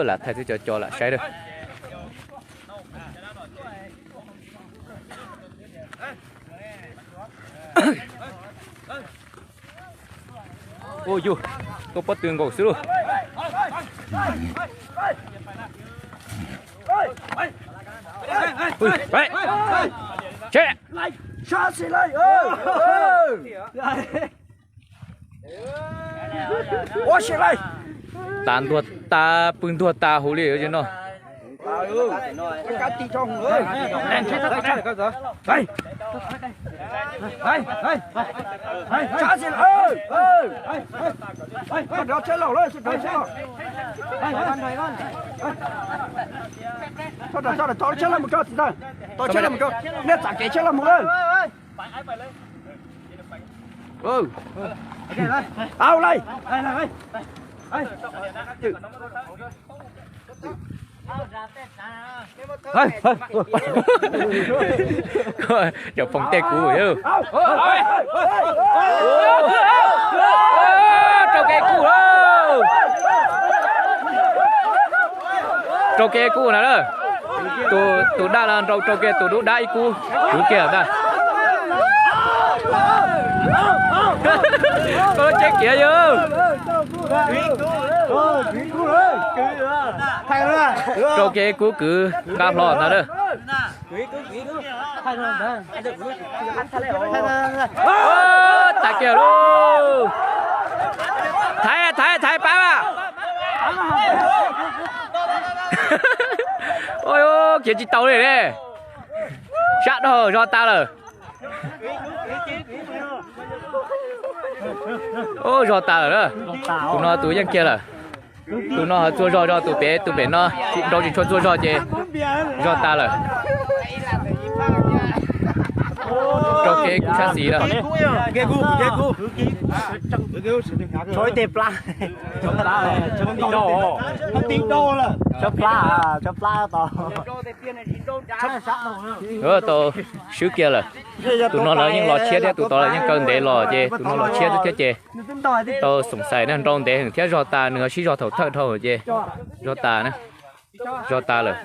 Lam thaij twb cov co lam saib a. Ua yug, tuaj pob tw nkaus xwb lauj. Tas ntuag tas, pw ntuag tas huv li no. Nej txam kev tsheb los mus lawm. Au lais. Cov phoom tej kuv. Rau kev kuj, rau kev kuj na. Tus dab los nrau rau kiag tus dub dab ib kub, kuv kiag ntag. Koj lub tsheb kiag yog. Rau kev kub kwv nqa hlo ntag lawm. Tas kiag lauj. Thaiv, thaiv, thaiv pab mas. Ua, khiav tsis tau li ne. Sab dhau, zog tas lawm. Ub, zog tas lawm na. Tus no tus yeej kiag lawm. Tus no ho txua zog zog tus pem, tus pem no nrau tsis tshua txua zog ces zog tas lawm. Rau kev kuv sab xis lawm. Tau swb kiag lawm. Tus no lawv yeej los tshiab thiab, tus tod lawv yeej kaw ntev los ces tus no los tshiab xwb thiab ces tau xoom xais na, nrau ntev heev thiab zog tas, nws ho sib zog thaum thawj dhau ces zog tas na, zog tas lawm.